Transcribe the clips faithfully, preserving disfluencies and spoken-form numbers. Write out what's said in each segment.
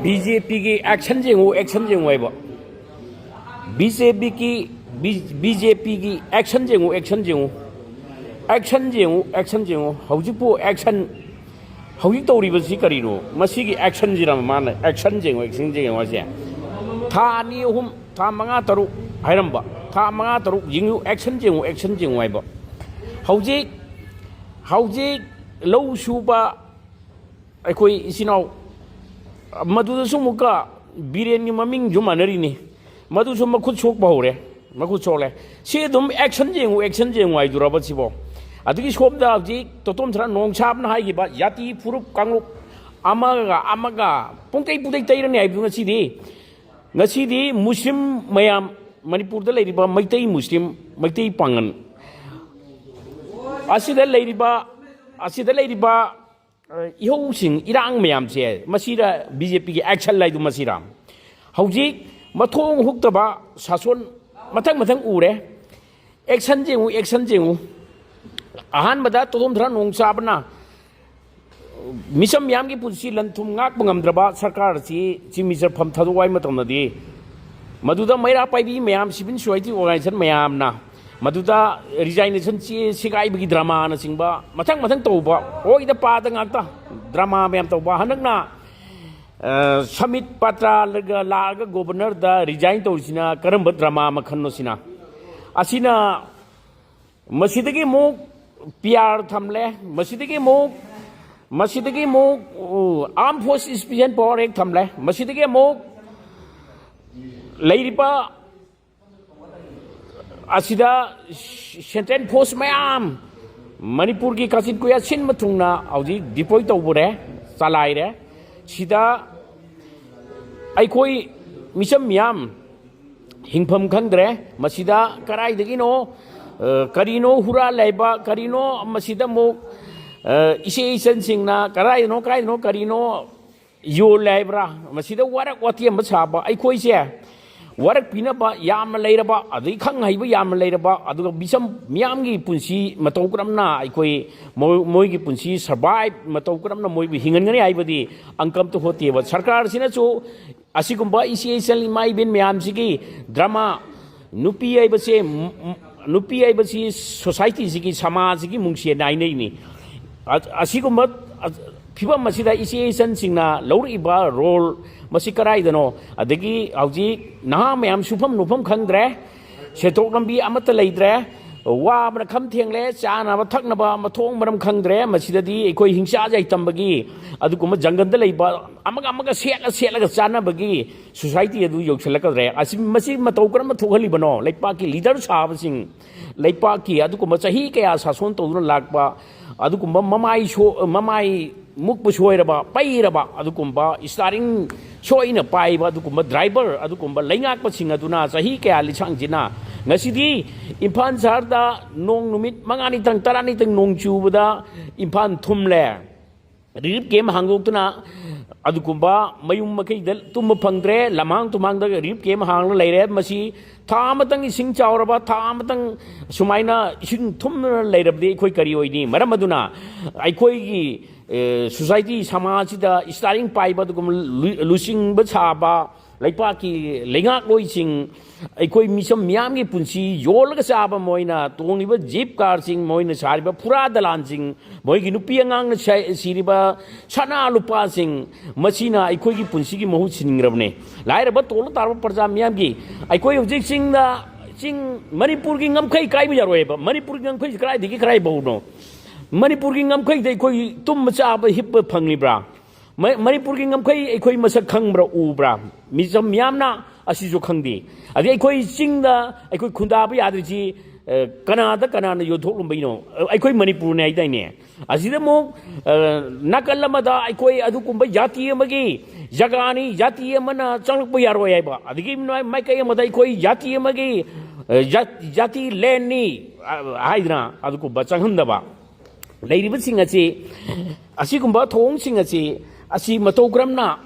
B J ꯄꯤꯒꯤ action ꯌꯦꯡꯉꯨ, action ꯌꯦꯡꯉꯨ ꯍꯥꯏꯕ꯫ ꯕꯤ ꯖꯦ ꯄꯤꯒꯤ, ꯕꯤ ꯖꯦ ꯄꯤꯒꯤ ꯑꯦꯛꯁꯟ ꯌꯦꯡꯉꯨ, ꯑꯦꯛꯁꯟ ꯌꯦꯡꯉꯨ꯫ ꯑꯦꯛꯁꯟ ꯌꯦꯡꯉꯨ, ꯑꯦꯛꯁꯟ ꯌꯦꯡꯉꯨ꯫ ꯍꯧꯖꯤꯛꯄꯨ ꯑꯦꯛꯁꯟ, ꯍꯧꯖꯤꯛ ꯇꯧꯔꯤꯕꯁꯤ ꯀꯔꯤꯅꯣ? ꯃꯁꯤꯒꯤ ꯑꯦꯛꯁꯟꯁꯤꯔ ꯃꯥꯅ ꯑꯦꯛꯁꯟ ꯌꯦꯡꯉꯨ, ꯑꯦꯛꯁꯟ ꯌꯦꯡꯉꯨ ꯍꯥꯏꯁꯦ? ꯊꯥ ꯑꯅꯤ, ꯑꯍꯨꯝ, ꯊꯥ ꯃꯉꯥ, ꯇꯔꯨꯛ ꯍꯥꯏꯔꯝꯕ, ꯊꯥ ꯃꯉꯥ, ꯇꯔꯨꯛ ꯌꯦꯡꯉꯨ, ꯑꯦꯛꯁꯟ ꯌꯦꯡꯉꯨ, ꯑꯦꯛꯁꯟ ꯌꯦꯡꯉꯨ ꯍꯥꯏꯕ꯫ ꯍꯧꯖꯤꯛ, ꯍꯧꯖꯤꯛ ꯂꯧ ꯁꯨꯕ ꯑꯩꯈꯣꯏ ꯏꯆꯤꯟ ꯏꯅꯥꯎ, ꯃꯗꯨꯗꯁꯨ ꯑꯃꯨꯛꯀ ꯕꯤꯔꯦꯟꯒꯤ ꯃꯃꯤꯡꯁꯨ ꯃꯥꯟꯅꯔꯤꯅꯤ꯫ ꯃꯗꯨꯁꯨ ꯃꯈꯨꯠ ꯁꯣꯛꯄ ꯍꯧꯔꯦ, ꯃꯈꯨꯠ ꯁꯣꯛꯂꯦ꯫ ꯁꯤ ꯑꯗꯨꯝ ꯑꯦꯛꯁꯟ ꯌꯦꯡꯉꯨ, ꯑꯦꯛꯁꯟ ꯌꯦꯡꯉꯨ ꯍꯥꯏꯗꯨꯔꯕ ꯁꯤꯕꯣ? ꯑꯗꯨꯒꯤ ꯁꯣꯝꯗ ꯍꯧꯖꯤꯛ ꯇꯣꯇꯣꯝ ꯊꯔꯥ ꯅꯣꯡ ꯁꯥꯕꯅ ꯍꯥꯏꯈꯤꯕ ꯖꯥꯇꯤ ꯐꯨꯔꯨꯞ ꯀꯥꯡꯂꯨꯞ ꯑꯃꯒ ꯑꯃꯒ ꯄꯨꯡꯇꯩ ꯄꯨꯡꯇꯩ ꯇꯩꯔꯅꯤ ꯍꯥꯏꯕꯗꯨ ꯉꯁꯤꯗꯤ, ꯉꯁꯤꯗꯤ ꯃꯨꯁꯂꯤꯝ ꯃꯌꯥꯝ, ꯃꯅꯤꯄꯨꯔꯗ ꯂꯩꯔꯤꯕ ꯃꯩꯇꯩ ꯃꯨꯁꯂꯤꯝ, ꯃꯩꯇꯩ ꯄꯥꯉꯜ ꯑꯁꯤꯗ ꯂꯩꯔꯤꯕ, ꯑꯁꯤꯗ ꯂꯩꯔꯤꯕ ꯏꯍꯧꯁꯤꯡ, ꯏꯔꯥꯡ ꯃꯌꯥꯝꯁꯦ, ꯃꯁꯤꯗ ꯕꯤ ꯖꯦ ꯄꯤꯒꯤ ꯑꯦꯛꯁꯟ ꯍꯥꯏꯗꯨ ꯃꯁꯤꯔꯥ? ꯍꯧꯖꯤꯛ ꯃꯊꯣꯡ ꯍꯨꯛꯇꯕ ꯁꯥꯁꯣꯟ ꯃꯊꯪ ꯃꯊꯪ ꯎꯔꯦ꯫ ꯑꯦꯛꯁꯟ ꯌꯦꯡꯉꯨ, ꯑꯦꯛꯁꯟ ꯌꯦꯡꯉꯨ꯫ ꯑꯍꯥꯟꯕꯗ ꯇꯣꯗꯣꯝ ꯊꯔꯥ ꯅꯣꯡ ꯆꯥꯕꯅ ꯃꯤꯆꯝ ꯃꯤꯌꯥꯝꯒꯤ ꯄꯨꯟꯁꯤ ꯂꯟ ꯊꯨꯝ ꯉꯥꯛꯄ ꯉꯝꯗ꯭ꯔꯕ ꯁꯔꯀꯥꯔ ꯑꯁꯤ ꯆꯤꯞ ꯃꯤꯅꯤꯁꯇꯔ ꯐꯝ ꯊꯥꯗꯣꯛꯑꯣ ꯍꯥꯏꯕ ꯃꯇꯝꯗꯗꯤ, ꯃꯗꯨꯗ ꯃꯩꯔꯥ ꯄꯥꯏꯕꯤ ꯃꯌꯥꯝ, ꯁꯤꯚꯤꯜ ꯁꯣꯁꯥꯏꯇꯤ ꯑꯣꯔꯒꯅꯥꯏꯖꯦꯁꯟ ꯃꯌꯥꯝꯅ ꯃꯗꯨꯗ ꯔꯤꯖꯥꯏꯅꯦꯁꯟ ꯆꯦ ꯁꯦꯒꯥꯏꯕꯒꯤ ꯗ꯭ꯔꯃꯥꯅꯆꯤꯡꯕ ꯃꯊꯪ ꯃꯊꯪ ꯇꯧꯕ, ꯑꯣꯏꯗ ꯄꯥꯗ ꯉꯥꯛꯇ ꯗ꯭ꯔꯃꯥ ꯃꯌꯥꯝ ꯇꯧꯕ꯫ ꯍꯟꯗꯛꯅ, ꯑ, ꯁꯃꯤꯠ ꯄꯥꯇ꯭ꯔꯥꯒ ꯂꯥꯛꯑꯒ ꯒꯣꯕꯔꯅꯔꯗ ꯔꯤꯖꯥꯏꯟ ꯇꯧꯔꯤꯁꯤꯅ ꯀꯔꯝꯕ ꯗ꯭ꯔꯃꯥ ꯃꯈꯜꯅꯣ ꯁꯤꯅ? ꯑꯁꯤꯅ ꯃꯁꯤꯗꯒꯤ ꯑꯃꯨꯛ ꯄꯤ ꯑꯥꯔ ꯊꯝꯂꯦ, ꯃꯁꯤꯗꯒꯤ ꯑꯃꯨꯛ, ꯃꯁꯤꯗꯒꯤ ꯑꯃꯨꯛ, ꯑ, ꯑꯥꯔꯝ ꯐꯣꯔꯁ ꯏꯁꯄꯤꯁꯦꯜ ꯄꯋꯥꯔ ꯑꯦꯛ ꯊꯝꯂꯦ, ꯃꯁꯤꯗꯒꯤ ꯑꯃꯨꯛ ꯂꯩꯔꯤꯕ ꯑꯁꯤꯗ ꯁꯦꯟꯇ꯭ꯔꯦꯜ ꯐꯣꯔꯁ ꯃꯌꯥꯝ ꯃꯅꯤꯄꯨꯔꯒꯤ ꯀꯥꯆꯤꯟ ꯀꯣꯌꯥ ꯁꯤꯟꯕ ꯊꯨꯡꯅ ꯍꯧꯖꯤꯛ ꯗꯤꯄ꯭ꯂꯣꯏ ꯇꯧꯕꯔꯦ, ꯆꯂꯥꯏꯔꯦ꯫ ꯁꯤꯗ ꯑꯩꯈꯣꯏ ꯃꯤꯆꯝ ꯃꯤꯌꯥꯝ ꯍꯤꯡꯐꯝ ꯈꯪꯗ꯭ꯔꯦ꯫ ꯃꯁꯤꯗ ꯀꯗꯥꯏꯗꯒꯤꯅꯣ, ꯑ, ꯀꯔꯤꯅꯣ ꯍꯨꯔꯥꯜꯂꯦ ꯍꯥꯏꯕ, ꯀꯔꯤꯅꯣ ꯃꯁꯤꯗ ꯑꯃꯨꯛ, ꯑ, ꯏꯆꯦ ꯏꯆꯟꯁꯤꯡꯅ ꯀꯗꯥꯏꯗꯅꯣ, ꯀꯗꯥꯏꯗꯅꯣ, ꯀꯔꯤꯅꯣ ꯌꯣꯜꯂꯦ ꯍꯥꯏꯕ꯭ꯔꯥ? ꯃꯁꯤꯗ ꯋꯥꯔꯛ ꯋꯥꯇꯦꯝꯕ ꯁꯥꯕ꯫ ꯑꯩꯈꯣꯏꯁꯦ ꯋꯥꯔꯛꯄꯤꯅꯕ ꯌꯥꯝꯅ ꯂꯩꯔꯕ, ꯑꯗꯒꯤ ꯈꯪ ꯍꯩꯕ ꯌꯥꯝꯅ ꯂꯩꯔꯕ, ꯑꯗꯨꯒ ꯃꯤꯆꯝ ꯃꯤꯌꯥꯝꯒꯤ ꯄꯨꯟꯁꯤ ꯃꯇꯧ ꯀꯔꯝꯅ ꯑꯩꯈꯣꯏ ꯃꯣꯏ-, ꯃꯣꯏꯒꯤ ꯄꯨꯟꯁꯤ ꯁꯔꯚꯥꯏꯚ ꯃꯇꯧ ꯀꯔꯝꯅ ꯃꯣꯏꯕꯨ ꯍꯤꯡꯍꯟꯒꯅꯤ ꯍꯥꯏꯕꯗꯤ ꯑꯪꯀ ꯑꯝꯇ ꯍꯣꯠꯇꯦꯕ꯫ ꯁꯔꯀꯥꯔꯁꯤꯅꯁꯨ ꯑꯁꯤꯒꯨꯝꯕ ꯏꯆꯦ ꯏꯆꯜ ꯏꯃꯥ ꯏꯕꯦꯟ ꯃꯌꯥꯝꯁꯤꯒꯤ ꯗ꯭ꯔꯃꯥ, ꯅꯨꯄꯤ ꯍꯥꯏꯕꯁꯦ, ꯅꯨꯄꯤ ꯍꯥꯏꯕꯁꯤ ꯁꯣꯁꯥꯏꯇꯤꯁꯤꯒꯤ, ꯁꯃꯥꯖꯁꯤꯒꯤ ꯃꯨꯡꯁꯦꯟ ꯍꯥꯏꯅꯩꯅꯤ꯫ ꯑ-, ꯑꯁꯤꯒꯨꯝꯕ, ꯑ, ꯐꯤꯕꯝ ꯑꯁꯤꯗ ꯏꯆꯦ ꯏꯆꯟꯁꯤꯡꯅ ꯂꯧꯔꯛꯏꯕ ꯔꯣꯜ ꯃꯁꯤ ꯀꯔꯥꯏꯗꯅꯣ? ꯑꯗꯒꯤ ꯍꯧꯖꯤꯛ ꯅꯍꯥ ꯃꯌꯥꯝ ꯁꯨꯐꯝ ꯅꯣꯐꯝ ꯈꯪꯗ꯭ꯔꯦ, ꯁꯦꯟꯊꯣꯛ ꯂꯝꯕꯤ ꯑꯃꯠꯇ ꯂꯩꯇ꯭ꯔꯦ, ꯋꯥꯕꯅ ꯈꯝ ꯊꯦꯡꯂꯦ, ꯆꯥꯅꯕ ꯊꯛꯅꯕ ꯃꯊꯣꯡ ꯃꯔꯝ ꯈꯪꯗ꯭ꯔꯦ꯫ ꯃꯁꯤꯗꯗꯤ ꯑꯩꯈꯣꯏ ꯍꯤꯡꯆꯥ ꯌꯥꯏꯇꯝꯕꯒꯤ ꯑꯗꯨꯒꯨꯝꯕ ꯖꯪꯒꯜꯗ ꯂꯩꯕ ꯑꯃꯒ ꯑꯃꯒ ꯁꯦꯠꯂ ꯁꯦꯠꯂꯒ ꯆꯥꯅꯕꯒꯤ ꯁꯣꯁꯥꯏꯇꯤ ꯑꯗꯨ ꯌꯧꯁꯤꯜꯂꯛꯀꯗ꯭ꯔꯦ꯫ ꯑꯁꯤ, ꯃꯁꯤ ꯃꯇꯧ ꯀꯔꯝꯅ ꯊꯣꯛꯍꯜꯂꯤꯕꯅꯣ? ꯂꯩꯄꯥꯛꯀꯤ ꯂꯤꯗꯔ ꯁꯥꯕꯁꯤꯡ, ꯂꯩꯄꯥꯛꯀꯤ ꯑꯗꯨꯒꯨꯝꯕ ꯆꯍꯤ ꯀꯌꯥ ꯁꯥꯁꯣꯟ ꯇꯧꯗꯨꯅ ꯂꯥꯛꯄ ꯑꯗꯨꯒꯨꯝꯕ ꯃꯃꯥꯏ ꯁꯣ-, ꯃꯃꯥꯏ ꯃꯨꯛꯄ ꯁꯣꯏꯔꯕ, ꯄꯩꯔꯕ ꯑꯗꯨꯒꯨꯝꯕ ꯏꯁꯇꯥꯔꯤꯡ ꯁꯣꯏꯅ ꯄꯥꯏꯕ ꯑꯗꯨꯒꯨꯝꯕ ꯗ꯭ꯔꯥꯏꯚꯔ, ꯑꯗꯨꯒꯨꯝꯕ ꯂꯩꯉꯥꯛꯄꯁꯤꯡ ꯑꯗꯨꯅ ꯆꯍꯤ ꯀꯌꯥ ꯂꯤꯁꯥꯡꯁꯤꯟꯅ ꯉꯁꯤꯗꯤ ꯏꯝꯐꯥꯜ ꯁꯍꯔꯗ ꯅꯣꯡ ꯅꯨꯃꯤꯠ ꯃꯉꯥꯅꯤꯇꯪ, ꯇꯔꯥꯅꯤꯇꯪ ꯅꯣꯡ ꯆꯨꯕꯗ ꯏꯝꯐꯥꯜ ꯊꯨꯝꯂꯦ꯫ ꯔꯤꯂꯤꯐ ꯀꯦꯝ ꯍꯥꯡꯗꯣꯛꯇꯨꯅ ꯑꯗꯨꯒꯨꯝꯕ ꯃꯌꯨꯝ ꯃꯀꯩꯗ ꯇꯨꯝꯕ ꯐꯪꯗ꯭ꯔꯦ, ꯂꯝꯍꯥꯡ ꯇꯨꯝꯍꯥꯡꯗ ꯔꯤꯂꯤꯐ ꯀꯦꯝ ꯍꯥꯡꯂꯒ ꯂꯩꯔꯦ꯫ ꯃꯁꯤ ꯊꯥ ꯑꯃꯇꯪ ꯏꯁꯤꯡ ꯆꯥꯎꯔꯕ, ꯊꯥ ꯑꯃꯇꯪ ꯁꯨꯃꯥꯏꯅ ꯏꯁꯤꯡ ꯊꯨꯝꯗꯨꯅ ꯂꯩꯔꯕꯗꯤ ꯑꯩꯈꯣꯏ ꯀꯔꯤ ꯑꯣꯏꯅꯤ? ꯃꯔꯝ ꯑꯗꯨꯅ ꯑꯩꯈꯣꯏꯒꯤ, ꯑꯦ, ꯁꯣꯁꯥꯏꯇꯤ, ꯁꯃꯥꯖꯁꯤꯗ ꯏꯁꯇꯥꯔꯤꯡ ꯄꯥꯏꯕ ꯑꯗꯨꯒꯨꯝꯕ ꯂꯨ-, ꯂꯨꯆꯤꯡꯕ ꯁꯥꯕ, ꯂꯩꯄꯥꯛꯀꯤ ꯂꯩꯉꯥꯛꯂꯣꯏꯁꯤꯡ, ꯑꯩꯈꯣꯏ ꯃꯤꯆꯝ ꯃꯤꯌꯥꯝꯒꯤ ꯄꯨꯟꯁꯤ ꯌꯣꯜꯂꯒ ꯆꯥꯕ, ꯃꯣꯏꯅ ꯇꯣꯡꯂꯤꯕ ꯖꯤꯞ ꯀꯥꯔꯁꯤꯡ, ꯃꯣꯏꯅ ꯁꯥꯔꯤꯕ ꯐꯨꯔꯥ ꯗꯂꯥꯟꯁꯤꯡ, ꯃꯣꯏꯒꯤ ꯅꯨꯄꯤ ꯑꯉꯥꯡꯅ ꯁ-, ꯁꯤꯔꯤꯕ ꯁꯅꯥ ꯂꯨꯄꯥꯁꯤꯡ, ꯃꯁꯤꯅ ꯑꯩꯈꯣꯏꯒꯤ ꯄꯨꯟꯁꯤꯒꯤ ꯃꯍꯨꯠ ꯁꯤꯟꯈ꯭ꯔꯕꯅꯦ꯫ ꯂꯥꯏꯔꯕ ꯇꯣꯜꯂ ꯇꯥꯔꯕ ꯄ꯭ꯔꯖꯥ ꯃꯤꯌꯥꯝꯒꯤ, ꯑꯩꯈꯣꯏ ꯍꯧꯖꯤꯛ ꯆꯤꯡꯗ, ꯆꯤꯡ, ꯃꯅꯤꯄꯨꯔꯒꯤ ꯉꯝꯈꯩ ꯀꯥꯏꯕ ꯌꯥꯔꯣꯏꯕ꯫ ꯃꯅꯤꯄꯨꯔꯒꯤ ꯉꯝꯈꯩꯁꯤ ꯀꯗꯥꯏꯗꯒꯤ ꯀꯗꯥꯏ ꯐꯥꯎꯅꯣ? ꯃꯅꯤꯄꯨꯔꯒꯤ ꯉꯝꯈꯩꯗ ꯑꯩꯈꯣꯏ ꯇꯨꯝꯕ ꯆꯥꯕ ꯍꯤꯞꯄ ꯐꯪꯂꯤꯕ꯭ꯔꯥ? ꯃ-, ꯃꯅꯤꯄꯨꯔꯒꯤ ꯉꯝꯈꯩ ꯑꯩꯈꯣꯏ ꯃꯁꯛ ꯈꯪꯕ꯭ꯔꯥ, ꯎꯕ꯭ꯔꯥ? ꯃꯤꯆꯝ ꯃꯤꯌꯥꯝꯅ ꯑꯁꯤꯁꯨ ꯈꯪꯗꯦ꯫ ꯑꯗꯩ ꯑꯩꯈꯣꯏ ꯆꯤꯡꯗ ꯑꯩꯈꯣꯏ ꯈꯨꯟꯗꯥꯕ ꯌꯥꯗ꯭ꯔꯤꯁꯤ, ꯑ, ꯀꯅꯥꯗ ꯀꯅꯥꯅ ꯌꯣꯟꯊꯣꯛꯂꯝꯕꯩꯅꯣ? ꯑ, ꯑꯩꯈꯣꯏ ꯃꯅꯤꯄꯨꯔꯅꯦ ꯍꯥꯏꯗꯥꯏꯅꯦ? ꯑꯁꯤꯗ ꯑꯃꯨꯛ, ꯑ, ꯅꯥꯀꯜ ꯑꯃꯗ ꯑꯩꯈꯣꯏ ꯑꯗꯨꯒꯨꯝꯕ ꯖꯥꯇꯤ ꯑꯃꯒꯤ ꯖꯒꯥꯅꯤ, ꯖꯥꯇꯤ ꯑꯃꯅ ꯆꯪꯂꯛꯄ ꯌꯥꯔꯣꯏ ꯍꯥꯏꯕ, ꯑꯗꯒꯤ ꯃꯥꯏ-, ꯃꯥꯏꯀꯩ ꯑꯃꯗ ꯑꯩꯈꯣꯏ ꯖꯥꯇꯤ ꯑꯃꯒꯤ, ꯑ, ꯖꯥ-, ꯖꯥꯇꯤ ꯂꯦꯟꯅꯤ, ꯑ, ꯍꯥꯏꯗꯅ ꯑꯗꯨꯒꯨꯝꯕ ꯆꯪꯍꯟꯗꯕ꯫ ꯂꯩꯔꯤꯕꯁꯤꯡ ꯑꯁꯤ, ꯑꯁꯤꯒꯨꯝꯕ ꯊꯧꯑꯣꯡꯁꯤꯡ ꯑꯁꯤ, ꯑꯁꯤ ꯃꯇꯧ ꯀꯔꯝꯅ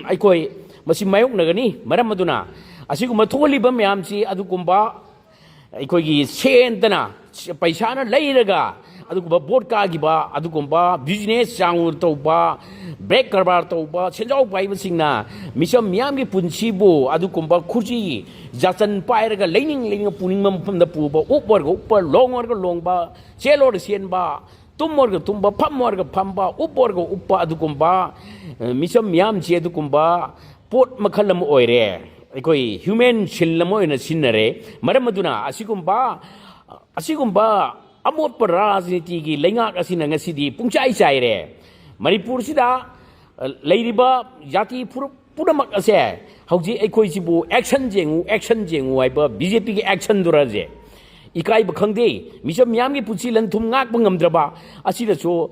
ꯑꯩꯈꯣꯏ ꯃꯁꯤ ꯃꯥꯌꯣꯛꯅꯒꯅꯤ? ꯃꯔꯝ ꯑꯗꯨꯅ ꯑꯁꯤꯒꯨꯝꯕ ꯊꯣꯛꯍꯜꯂꯤꯕ ꯃꯌꯥꯝꯁꯤ ꯑꯗꯨꯒꯨꯝꯕ ꯑꯩꯈꯣꯏꯒꯤ ꯁꯦꯟꯗꯅ, ꯄꯩꯁꯥꯅ ꯂꯩꯔꯒ ꯑꯗꯨꯒꯨꯝꯕ ꯚꯣꯠ ꯀꯥꯈꯤꯕ, ꯑꯗꯨꯒꯨꯝꯕ ꯕꯤꯖꯤꯅꯦꯁ ꯆꯥꯎꯅ ꯇꯧꯕ, ꯕ꯭ꯂꯦꯛ ꯀꯔꯕꯥꯔ ꯇꯧꯕ, ꯁꯦꯟꯖꯥꯎ ꯄꯥꯏꯕꯁꯤꯡꯅ ꯃꯤꯆꯝ ꯃꯤꯌꯥꯝꯒꯤ ꯄꯨꯟꯁꯤꯕꯨ ꯑꯗꯨꯒꯨꯝꯕ ꯈꯨꯖꯤ ꯖꯥꯆꯟ ꯄꯥꯏꯔꯒ ꯂꯩꯅꯤꯡ ꯂꯩꯅꯤꯡ ꯄꯨꯅꯤꯡꯕ ꯃꯐꯝꯗ ꯄꯨꯕ, ꯎꯞ ꯑꯣꯏꯔꯒ ꯎꯞꯄ, ꯂꯣꯡ ꯑꯣꯏꯔꯒ ꯂꯣꯡꯕ, ꯆꯦꯜ ꯑꯣꯏꯔꯒ ꯆꯦꯟꯕ, ꯇꯨꯝ ꯑꯣꯏꯔꯒ ꯇꯨꯝꯕ, ꯐꯝ ꯑꯣꯏꯔꯒ ꯐꯝꯕ, ꯎꯞ ꯑꯣꯏꯔꯒ ꯎꯞꯄ, ꯑꯗꯨꯒꯨꯝꯕ, ꯑ, ꯃꯤꯆꯝ ꯃꯤꯌꯥꯝꯁꯤ ꯑꯗꯨꯒꯨꯝꯕ ꯄꯣꯠ ꯃꯈꯜ ꯑꯃ ꯑꯣꯏꯔꯦ꯫ ꯑꯩꯈꯣꯏ ꯍ꯭ꯌꯨꯃꯦꯟ ꯁꯤꯜ ꯑꯃ ꯑꯣꯏꯅ ꯁꯤꯖꯤꯟꯅꯔꯦ꯫ ꯃꯔꯝ ꯑꯗꯨꯅ ꯑꯁꯤꯒꯨꯝꯕ, ꯑꯁꯤꯒꯨꯝꯕ ꯑꯃꯣꯠꯄ ꯔꯥꯖꯅꯤꯇꯤꯒꯤ ꯂꯩꯉꯥꯛ ꯑꯁꯤꯅ ꯉꯁꯤꯗꯤ ꯄꯨꯡꯆꯥꯏ ꯆꯥꯏꯔꯦ꯫ ꯃꯅꯤꯄꯨꯔꯁꯤꯗ, ꯑ, ꯂꯩꯔꯤꯕ ꯖꯥꯇꯤ ꯐꯨꯔꯨꯞ ꯄꯨꯝꯅꯃꯛ ꯑꯁꯦ ꯍꯧꯖꯤꯛ ꯑꯩꯈꯣꯏꯁꯤꯕꯨ action ꯌꯦꯡꯉꯨ, action ꯌꯦꯡꯉꯨ ꯍꯥꯏꯕ BJPꯒꯤ actionꯗꯨꯔꯁꯦ? ꯏꯀꯥꯏꯕ ꯈꯪꯗꯦ꯫ ꯃꯤꯆꯝ ꯃꯤꯌꯥꯝꯒꯤ ꯄꯨꯟꯁꯤ ꯂꯟ ꯊꯨꯝ ꯉꯥꯛꯄ ꯉꯝꯗ꯭ꯔꯕ ꯑꯁꯤꯗꯁꯨ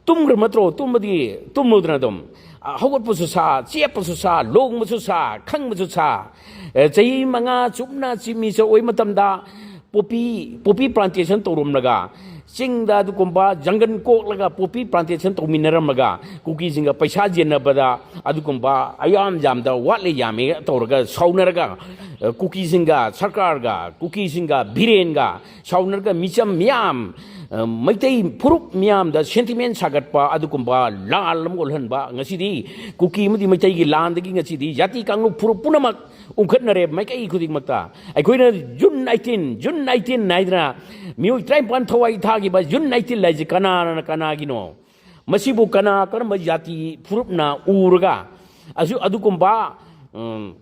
ꯇꯨꯝꯈ꯭ꯔ ꯅꯠꯇ꯭ꯔꯣ? ꯇꯨꯝꯕꯗꯤ ꯇꯨꯝꯃꯨꯗꯅ ꯑꯗꯨꯝ, ꯑ, ꯍꯧꯒꯠꯄꯁꯨ ꯁꯥ, ꯆꯦꯞꯄꯁꯨ ꯁꯥ, ꯂꯣꯡꯕꯁꯨ ꯁꯥ, ꯈꯪꯕꯁꯨ ꯁꯥ, ꯑꯦ, ꯆꯍꯤ ꯃꯉꯥ ꯆꯨꯞꯅ ꯆꯤꯞ ꯃꯤꯅꯤꯁꯇꯔ ꯑꯣꯏꯕ ꯃꯇꯝꯗ ꯄꯣꯄꯤ, ꯄꯣꯄꯤ plantation ꯇꯧꯔꯝꯂꯒ, ꯆꯤꯡꯗ ꯑꯗꯨꯒꯨꯝꯕ ꯖꯪꯒꯜ ꯀꯣꯛꯂꯒ ꯄꯣꯄꯤ plantation ꯇꯧꯃꯤꯟꯅꯔꯝꯃꯒ, ꯀꯨꯀꯤꯁꯤꯡꯒ ꯄꯩꯁꯥ ꯌꯦꯟꯅꯕꯗ ꯑꯗꯨꯒꯨꯝꯕ ꯑꯌꯥꯝ ꯌꯥꯝꯗ ꯋꯥꯠꯂꯦ ꯌꯥꯝꯃꯦ ꯇꯧꯔꯒ ꯁꯥꯎꯅꯔꯒ, ꯑ, ꯀꯨꯀꯤꯁꯤꯡꯒ ꯁꯔꯀꯥꯔꯒ, ꯀꯨꯀꯤꯁꯤꯡꯒ ꯕꯤꯔꯦꯟꯒ ꯁꯥꯎꯅꯔꯒ ꯃꯤꯆꯝ ꯃꯤꯌꯥꯝ, ꯑ, ꯃꯩꯇꯩ ꯐꯨꯔꯨꯞ ꯃꯤꯌꯥꯝꯗ sentiment ꯁꯥꯒꯠꯄ ꯑꯗꯨꯒꯨꯝꯕ ꯂꯥꯜ ꯑꯃ ꯑꯣꯜꯍꯟꯕ, ꯉꯁꯤꯗꯤ ꯀꯨꯀꯤ ꯑꯃꯗꯤ ꯃꯩꯇꯩꯒꯤ ꯂꯥꯟꯗꯒꯤ ꯉꯁꯤꯗꯤ ꯖꯥꯇꯤ ꯀꯥꯡꯂꯨꯞ ꯐꯨꯔꯨꯞ ꯄꯨꯝꯅꯃꯛ ꯎꯪꯈꯠꯅꯔꯦ ꯃꯥꯏꯀꯩ ꯈꯨꯗꯤꯡꯃꯛꯇ꯫ ꯑꯩꯈꯣꯏꯅ June eighteen, June eighteen ꯍꯥꯏꯗꯅ ꯃꯤꯑꯣꯏ ꯇꯔꯥꯅꯤꯄꯥꯟ ꯊꯋꯥꯏ ꯊꯥꯈꯤꯕ June eighteen ꯍꯥꯏꯁꯤ ꯀꯅꯥꯅ ꯀꯅꯥꯒꯤꯅꯣ? ꯃꯁꯤꯕꯨ ꯀꯅꯥ, ꯀꯔꯝꯕ ꯖꯥꯇꯤ ꯐꯨꯔꯨꯞꯅ ꯎꯔꯒ ꯑꯁꯨ-, ꯑꯗꯨꯒꯨꯝꯕ, ꯎꯝ,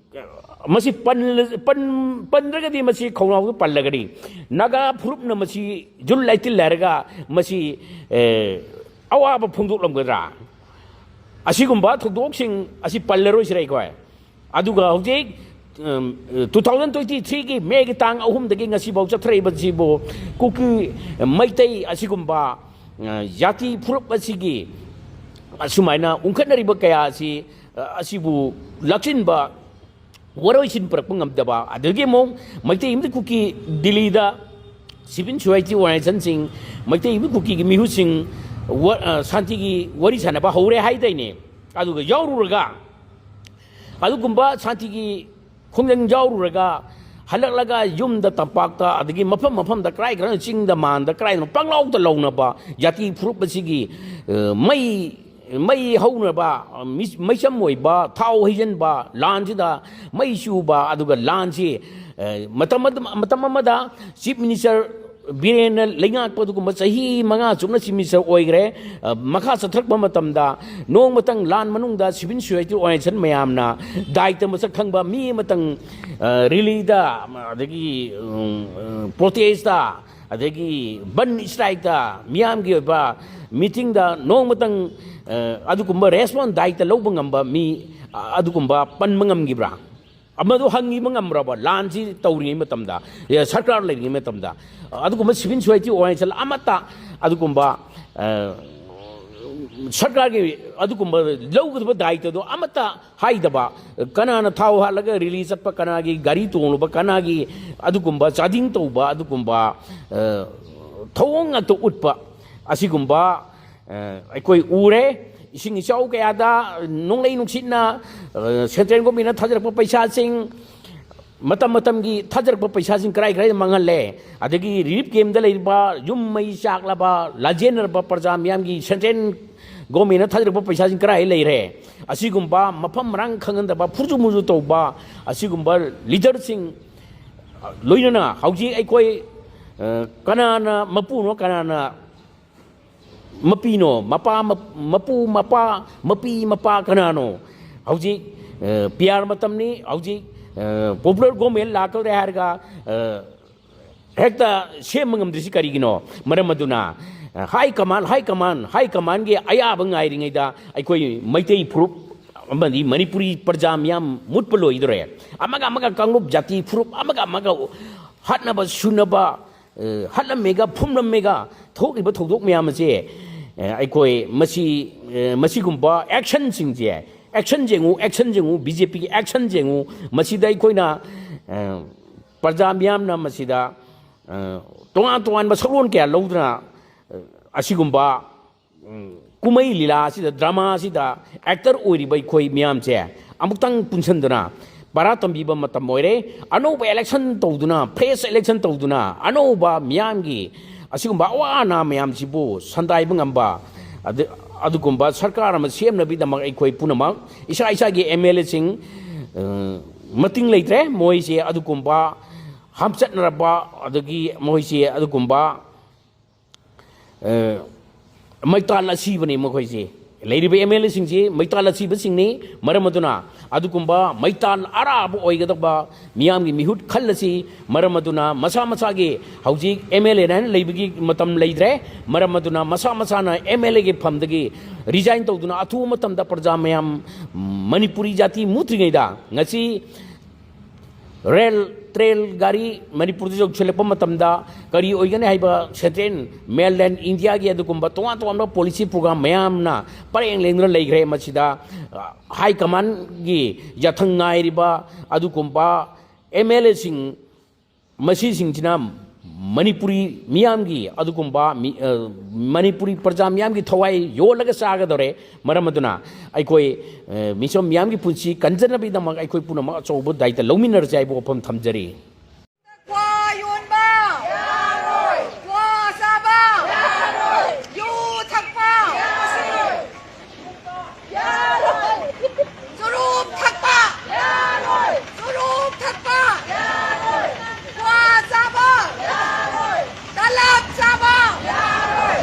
ꯃꯁꯤ ꯄꯟ-, ꯄꯟ-, ꯄꯟꯗ꯭ꯔꯒꯗꯤ ꯃꯁꯤ ꯈꯧꯅꯥꯎꯗ ꯄꯜꯂꯒꯅꯤ꯫ ꯅꯥꯒꯥ ꯐꯨꯔꯨꯞꯅ ꯃꯁꯤ June eighteen ꯍꯥꯏꯔꯒ ꯃꯁꯤ, ꯑꯦ, ꯑꯋꯥꯕ ꯐꯣꯡꯗꯣꯛꯂꯝꯒꯗ꯭ꯔꯥ? ꯑꯁꯤꯒꯨꯝꯕ ꯊꯧꯗꯣꯛꯁꯤꯡ ꯑꯁꯤ ꯄꯜꯂꯔꯣꯏꯁꯤꯔ ꯑꯩꯈꯣꯏ? ꯑꯗꯨꯒ ꯍꯧꯖꯤꯛ, ꯎꯝ, two thousand twenty threeꯒꯤ Mayꯒꯤ ꯇꯥꯡ ꯑꯍꯨꯝꯗꯒꯤ ꯉꯁꯤꯐꯥꯎ ꯆꯠꯊꯔꯛꯏꯕꯁꯤꯕꯨ ꯀꯨꯀꯤ, ꯃꯩꯇꯩ ꯑꯁꯤꯒꯨꯝꯕ, ꯑ, ꯖꯥꯇꯤ ꯐꯨꯔꯨꯞ ꯑꯁꯤꯒꯤ ꯑꯁꯨꯃꯥꯏꯅ ꯎꯪꯈꯠꯅꯔꯤꯕ ꯀꯌꯥ ꯑꯁꯤ, ꯑ, ꯑꯁꯤꯕꯨ ꯂꯥꯛꯆꯤꯟꯕ, ꯋꯥꯔꯣꯏꯁꯤꯟ ꯄꯨꯔꯛꯄ ꯉꯝꯗꯕ, ꯑꯗꯒꯤ ꯑꯃꯨꯛ ꯃꯩꯇꯩ ꯑꯃꯗꯤ ꯀꯨꯀꯤ ꯗꯤꯜꯂꯤꯗ civil society organizationꯁꯤꯡ, ꯃꯩꯇꯩ ꯑꯃꯗꯤ ꯀꯨꯀꯤꯒꯤ ꯃꯤꯍꯨꯠꯁꯤꯡ ꯋꯥ-, ꯑ, ꯁꯥꯟꯇꯤꯒꯤ ꯋꯥꯔꯤ ꯁꯥꯟꯅꯕ ꯍꯧꯔꯦ ꯍꯥꯏꯗꯥꯏꯅꯦ? ꯑꯗꯨꯒ ꯌꯥꯎꯔꯨꯔꯒ ꯑꯗꯨꯒꯨꯝꯕ ꯁꯥꯟꯇꯤꯒꯤ ꯈꯣꯡꯖꯪ ꯌꯥꯎꯔꯨꯔꯒ ꯍꯜꯂꯛꯂꯒ ꯌꯨꯝꯗ, ꯇꯝꯄꯥꯛꯇ, ꯑꯗꯒꯤ ꯃꯐꯝ ꯃꯐꯝꯗ, ꯀꯔꯥꯏ ꯀꯔꯥꯏ, ꯆꯤꯡꯗ, ꯃꯥꯟꯗ, ꯀꯔꯥꯏꯗꯅꯣ ꯄꯪꯂꯥꯎꯗ ꯂꯥꯎꯅꯕ ꯖꯥꯇꯤ ꯐꯨꯔꯨꯞ ꯑꯁꯤꯒꯤ, ꯑ, ꯃꯩ, ꯃꯩ ꯍꯧꯅꯕ, ꯑ, ꯃꯤ-, ꯃꯩꯆꯝ ꯑꯣꯏꯕ, ꯊꯥꯎ ꯍꯩꯖꯤꯟꯕ, ꯂꯥꯟꯁꯤꯗ ꯃꯩ ꯆꯨꯕ, ꯑꯗꯨꯒ ꯂꯥꯟꯁꯤ, ꯑ, ꯃꯇꯝ ꯑꯗꯨꯝ, ꯃꯇꯝ ꯑꯃꯗ ꯆꯤꯐ ꯃꯤꯅꯤꯁꯇꯔ ꯕꯤꯔꯦꯟꯅ ꯂꯩꯉꯥꯛꯄ ꯑꯗꯨꯒꯨꯝꯕ ꯆꯍꯤ ꯃꯉꯥ ꯆꯨꯞꯅ ꯆꯤꯐ ꯃꯤꯅꯤꯁꯇꯔ ꯑꯣꯏꯈ꯭ꯔꯦ꯫ ꯑ, ꯃꯈꯥ ꯆꯠꯊꯔꯛꯄ ꯃꯇꯝꯗ ꯅꯣꯡꯃꯇꯪ ꯂꯥꯟ ꯃꯅꯨꯡꯗ ꯁꯤꯚꯤꯜ ꯁꯣꯁꯥꯏꯇꯤ ꯑꯣꯔꯒꯅꯥꯏꯖꯦꯁꯟ ꯃꯌꯥꯝꯅ ꯗꯥꯏꯇ ꯃꯁꯛ ꯈꯪꯕ ꯃꯤ ꯑꯃꯇꯪ, ꯑ, ꯔꯦꯂꯤꯗ, ꯑꯗꯒꯤ, ꯎꯝ, ꯑ, ꯄ꯭ꯔꯣꯇꯦꯁꯇ, ꯑꯗꯒꯤ ꯕꯟ ꯁ꯭ꯇ꯭ꯔꯥꯏꯛꯇ, ꯃꯤꯌꯥꯝꯒꯤ ꯑꯣꯏꯕ ꯃꯤꯇꯤꯡꯗ ꯅꯣꯡꯃꯇꯪ, ꯑ, ꯑꯗꯨꯒꯨꯝꯕ ꯔꯦꯁꯄꯣꯟꯁ ꯗꯥꯏꯇ ꯂꯧꯕ ꯉꯝꯕ ꯃꯤ, ꯑ, ꯑꯗꯨꯒꯨꯝꯕ ꯄꯟꯕ ꯉꯝꯈꯤꯕ꯭ꯔꯥ? ꯑꯃꯗꯨ ꯍꯪꯉꯤꯕ ꯉꯝꯕ꯭ꯔꯕ? ꯂꯥꯟꯁꯤ ꯇꯧꯔꯤꯉꯩ ꯃꯇꯝꯗ, ꯑꯦ, ꯁꯔꯀꯥꯔ ꯂꯩꯔꯤꯉꯩ ꯃꯇꯝꯗ, ꯑꯗꯨꯒꯨꯝꯕ ꯁꯤꯚꯤꯜ ꯁꯣꯁꯥꯏꯇꯤ ꯑꯣꯔꯒꯅꯥꯏꯖꯦꯁꯟ ꯑꯃꯠꯇ ꯑꯗꯨꯒꯨꯝꯕ, ꯑ, ꯁꯔꯀꯥꯔꯒꯤ ꯑꯗꯨꯒꯨꯝꯕ ꯂꯧꯒꯗꯕ ꯗꯥꯌꯤꯇ꯭ꯋꯗꯣ ꯑꯃꯠꯇ ꯍꯥꯏꯗꯕ, ꯀꯅꯥꯅ ꯊꯥꯎ ꯍꯥꯠꯂꯒ ꯔꯦꯂꯤ ꯆꯠꯄ, ꯀꯅꯥꯒꯤ ꯒꯥꯔꯤ ꯇꯣꯡꯂꯨꯕ, ꯀꯅꯥꯒꯤ ꯑꯗꯨꯒꯨꯝꯕ ꯆꯥꯗꯤꯡ ꯇꯧꯕ, ꯑꯗꯨꯒꯨꯝꯕ, ꯑ, ꯊꯧꯑꯣꯡ ꯉꯥꯛꯇ ꯎꯠꯄ, ꯑꯁꯤꯒꯨꯝꯕ ꯑ, ꯑꯩꯈꯣꯏ ꯎꯔꯦ꯫ ꯏꯁꯤꯡ ꯏꯆꯥꯎ ꯀꯌꯥꯗ ꯅꯣꯡꯂꯩ ꯅꯨꯡꯁꯤꯠꯅ, ꯑ, ꯁꯦꯟꯇ꯭ꯔꯦꯜ ꯒꯣꯔꯃꯦꯟꯅ ꯊꯥꯖꯔꯛꯄ ꯄꯩꯁꯥꯁꯤꯡ, ꯃꯇꯝ ꯃꯇꯝꯒꯤ ꯊꯥꯖꯔꯛꯄ ꯄꯩꯁꯥꯁꯤꯡ ꯀꯔꯥꯏ ꯀꯔꯥꯏꯗ ꯃꯥꯡꯍꯜꯂꯦ? ꯑꯗꯒꯤ ꯔꯤꯂꯤꯐ ꯀꯦꯝꯗ ꯂꯩꯔꯤꯕ, ꯌꯨꯝ ꯃꯩ ꯆꯥꯛꯂꯕ, ꯂꯥꯟꯖꯦꯟꯅꯔꯕ ꯄ꯭ꯔꯖꯥ ꯃꯤꯌꯥꯝꯒꯤ ꯁꯦꯟꯇ꯭ꯔꯦꯜ ꯒꯣꯔꯃꯦꯟꯅ ꯊꯥꯖꯔꯛꯄ ꯄꯩꯁꯥꯁꯤꯡ ꯀꯔꯥꯏ ꯂꯩꯔꯦ? ꯑꯁꯤꯒꯨꯝꯕ ꯃꯐꯝ ꯃꯔꯥꯡ ꯈꯪꯍꯟꯗꯕ, ꯐꯨꯔꯨꯖꯨ ꯃꯨꯔꯨꯖꯨ ꯇꯧꯕ, ꯑꯁꯤꯒꯨꯝꯕ ꯂꯤꯗꯔꯁꯤꯡ, ꯂꯣꯏꯅꯅ ꯍꯧꯖꯤꯛ ꯑꯩꯈꯣꯏ, ꯑ, ꯀꯅꯥꯅ ꯃꯄꯨꯅꯣ, ꯀꯅꯥꯅ ꯃꯄꯤꯅꯣ, ꯃꯄꯥ, ꯃꯞ-, ꯃꯄꯨ, ꯃꯄꯥ, ꯃꯄꯤ, ꯃꯄꯥ ꯀꯅꯥꯅꯣ? ꯍꯧꯖꯤꯛ, ꯑ, ꯄꯤ ꯑꯥꯔ ꯃꯇꯝꯅꯤ, ꯍꯧꯖꯤꯛ, ꯑ, ꯄꯣꯄꯨꯂꯔ ꯒꯣꯔꯃꯦꯟ ꯂꯥꯛꯀꯗꯧꯔꯦ ꯍꯥꯏꯔꯒ, ꯑ, ꯍꯦꯛꯇ ꯁꯦꯝꯕ ꯉꯝꯗ꯭ꯔꯤꯁꯤ ꯀꯔꯤꯒꯤꯅꯣ? ꯃꯔꯝ ꯑꯗꯨꯅ, ꯑ, ꯍꯥꯏ ꯀꯃꯥꯟ, ꯍꯥꯏ ꯀꯃꯥꯟ, ꯍꯥꯏ ꯀꯃꯥꯟꯒꯤ ꯑꯌꯥꯕ ꯉꯥꯏꯔꯤꯉꯩꯗ ꯑꯩꯈꯣꯏ ꯃꯩꯇꯩ ꯐꯨꯔꯨꯞ ꯑꯃꯗꯤ ꯃꯅꯤꯄꯨꯔꯤ ꯄ꯭ꯔꯖꯥ ꯃꯤꯌꯥꯝ ꯃꯨꯠꯄ ꯂꯣꯏꯗꯧꯔꯦ꯫ ꯑꯃꯒ ꯑꯃꯒ ꯀꯥꯡꯂꯨꯞ ꯖꯥꯇꯤ ꯐꯨꯔꯨꯞ ꯑꯃꯒ ꯑꯃꯒ ꯍꯥꯠꯅꯕ ꯁꯨꯅꯕ, ꯑ, ꯍꯥꯠꯂꯝꯃꯦꯒ ꯐꯨꯝꯂꯝꯃꯦꯒ ꯊꯣꯛꯂꯤꯕ ꯊꯧꯗꯣꯛ ꯃꯌꯥꯝ ꯑꯁꯦ, ꯑ, ꯑꯩꯈꯣꯏ ꯃꯁꯤ, ꯑ, ꯃꯁꯤꯒꯨꯝꯕ ꯑꯦꯛꯁꯟꯁꯤꯡꯁꯦ, ꯑꯦꯛꯁꯟ ꯌꯦꯡꯉꯨ, ꯑꯦꯛꯁꯟ ꯌꯦꯡꯉꯨ, ꯕꯤ ꯖꯦ ꯄꯤꯒꯤ ꯑꯦꯛꯁꯟ ꯌꯦꯡꯉꯨ, ꯃꯁꯤꯗ ꯑꯩꯈꯣꯏꯅ, ꯑ, ꯄ꯭ꯔꯖꯥ ꯃꯤꯌꯥꯝꯅ ꯃꯁꯤꯗ, ꯑ, ꯇꯣꯉꯥꯟ ꯇꯣꯉꯥꯟꯕ ꯁꯛꯂꯣꯟ ꯀꯌꯥ ꯂꯧꯗꯨꯅ, ꯑ, ꯑꯁꯤꯒꯨꯝꯕ, ꯎꯝ, ꯀꯨꯝꯍꯩ ꯂꯤꯂꯥ ꯑꯁꯤꯗ, ꯗ꯭ꯔꯃꯥ ꯑꯁꯤꯗ ꯑꯦꯛꯇꯔ ꯑꯣꯏꯔꯤꯕ ꯑꯩꯈꯣꯏ ꯃꯤꯌꯥꯝꯁꯦ ꯑꯃꯨꯛꯇꯪ ꯄꯨꯟꯁꯤꯟꯗꯨꯅ ꯄꯔꯥ ꯇꯝꯕꯤꯕ ꯃꯇꯝ ꯑꯣꯏꯔꯦ꯫ ꯑꯅꯧꯕ election ꯇꯧꯗꯨꯅ, fresh election ꯇꯧꯗꯨꯅ, ꯑꯅꯧꯕ ꯃꯤꯌꯥꯝꯒꯤ ꯑꯁꯤꯒꯨꯝꯕ ꯑꯋꯥ ꯑꯅꯥ ꯃꯌꯥꯝꯁꯤꯕꯨ ꯁꯟꯗꯥꯏꯕ ꯉꯝꯕ, ꯑꯗꯨ, ꯑꯗꯨꯒꯨꯝꯕ ꯁꯔꯀꯥꯔ ꯑꯃ ꯁꯦꯝꯅꯕꯒꯤꯗꯃꯛ ꯑꯩꯈꯣꯏ ꯄꯨꯝꯅꯃꯛ, ꯏꯁꯥ ꯏꯁꯥꯒꯤ MLA ꯁꯤꯡ, ꯑ, ꯃꯇꯤꯡ ꯂꯩꯇ꯭ꯔꯦ꯫ ꯃꯣꯏꯁꯦ ꯑꯗꯨꯒꯨꯝꯕ ꯍꯥꯞꯆꯠꯅꯔꯕ, ꯑꯗꯒꯤ ꯃꯣꯏꯁꯦ ꯑꯗꯨꯒꯨꯝꯕ ꯑ, ꯃꯩꯇꯥꯜ ꯑꯁꯤꯕꯅꯤ ꯃꯈꯣꯏꯁꯤ꯫ ꯂꯩꯔꯤꯕ MLA ꯁꯤꯡꯁꯤ ꯃꯩꯇꯥꯜ ꯑꯁꯤꯕꯁꯤꯡꯅꯤ꯫ ꯃꯔꯝ ꯑꯗꯨꯅ ꯑꯗꯨꯒꯨꯝꯕ ꯃꯩꯇꯥꯜ ꯑꯔꯥꯕ ꯑꯣꯏꯒꯗꯕ ꯃꯤꯌꯥꯝꯒꯤ ꯃꯤꯍꯨꯠ ꯈꯜꯂꯁꯤ꯫ ꯃꯔꯝ ꯑꯗꯨꯅ ꯃꯁꯥ ꯃꯁꯥꯒꯤ ꯍꯧꯖꯤꯛ MLA ꯅ ꯍꯥꯏꯅ ꯂꯩꯕꯒꯤ ꯃꯇꯝ ꯂꯩꯇ꯭ꯔꯦ꯫ ꯃꯔꯝ ꯑꯗꯨꯅ ꯃꯁꯥ ꯃꯁꯥꯅ MLA ꯒꯤ ꯐꯝꯗꯒꯤ resign ꯇꯧꯗꯨꯅ ꯑꯊꯨꯕ ꯃꯇꯝꯗ ꯄ꯭ꯔꯖꯥ ꯃꯌꯥꯝ, ꯃꯅꯤꯄꯨꯔꯤ ꯖꯥꯇꯤ ꯃꯨꯠꯇ꯭ꯔꯤꯉꯩꯗ ꯉꯁꯤ ꯔꯦꯜ, ꯇ꯭ꯔꯦꯟ, ꯒꯥꯔꯤ ꯃꯅꯤꯄꯨꯔꯗ ꯌꯧꯁꯤꯜꯂꯛꯄ ꯃꯇꯝꯗ ꯀꯔꯤ ꯑꯣꯏꯒꯅꯤ ꯍꯥꯏꯕ central, mainland India ꯒꯤ ꯑꯗꯨꯒꯨꯝꯕ ꯇꯣꯉꯥꯟ ꯇꯣꯉꯥꯟꯕ policy program ꯃꯌꯥꯝꯅ ꯄꯔꯦꯡ ꯂꯦꯡꯗꯨꯅ ꯂꯩꯈ꯭ꯔꯦ꯫ ꯃꯁꯤꯗ, ꯑ, high command ꯒꯤ ꯌꯥꯊꯪ ꯉꯥꯏꯔꯤꯕ ꯑꯗꯨꯒꯨꯝꯕ MLA ꯁꯤꯡ, ꯃꯁꯤꯁꯤꯡꯁꯤꯅ ꯃꯅꯤꯄꯨꯔꯤ ꯃꯤꯌꯥꯝꯒꯤ ꯑꯗꯨꯒꯨꯝꯕ ꯃꯤ-, ꯑ, ꯃꯅꯤꯄꯨꯔꯤ ꯄ꯭ꯔꯖꯥ ꯃꯤꯌꯥꯝꯒꯤ ꯊꯋꯥꯏ ꯌꯣꯜꯂꯒ ꯆꯥꯒꯗꯧꯔꯦ꯫ ꯃꯔꯝ ꯑꯗꯨꯅ ꯑꯩꯈꯣꯏ, ꯑ, ꯃꯤꯆꯝ ꯃꯤꯌꯥꯝꯒꯤ ꯄꯨꯟꯁꯤ ꯀꯟꯖꯅꯕꯒꯤꯗꯃꯛ ꯑꯩꯈꯣꯏ ꯄꯨꯝꯅꯃꯛ ꯑꯆꯧꯕ ꯗꯥꯏꯇ ꯂꯧꯃꯤꯟꯅꯔꯁꯤ ꯍꯥꯏꯕ ꯋꯥꯐꯝ ꯊꯝꯖꯔꯤ꯫ ꯀ꯭ꯋꯥ ꯌꯣꯟꯕ ꯌꯥꯔꯣꯏ! ꯀ꯭ꯋꯥ ꯆꯥꯕ ꯌꯥꯔꯣꯏ! ꯌꯨ ꯊꯛꯄ ꯌꯥꯔꯣꯏ! ꯆꯨꯔꯨꯞ ꯊꯛꯄ ꯌꯥꯔꯣꯏ! ꯆꯨꯔꯨꯞ ꯊꯛꯄ ꯌꯥꯔꯣꯏ! ꯀ꯭ꯋꯥ ꯆꯥꯕ ꯌꯥꯔꯣꯏ! ꯇꯂꯕ ꯆꯥꯕ ꯌꯥꯔꯣꯏ!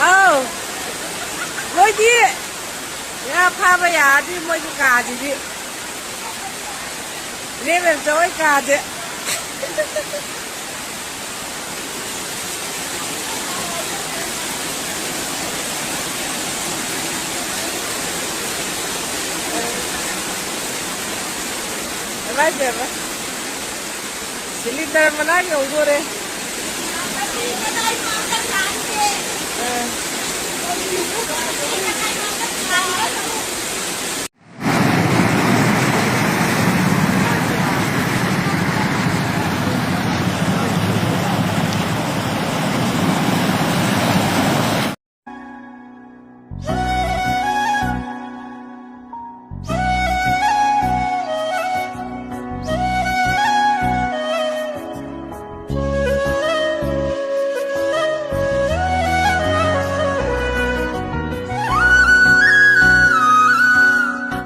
ꯑꯧ, ꯃꯣꯏꯗꯤ ꯉꯥ ꯐꯥꯕ ꯌꯥꯔꯗꯤ ꯃꯣꯏꯒꯤ ꯀꯥꯁꯤꯗꯤ, ꯏꯅꯦ ꯕꯦꯝꯆꯧ ꯍꯣꯏ ꯀꯥꯁꯦ꯫ ꯏꯃꯥꯏ ꯄꯦꯝꯃ, cylinder ꯃꯅꯥꯛ ꯌꯧꯗꯣꯔꯦ꯫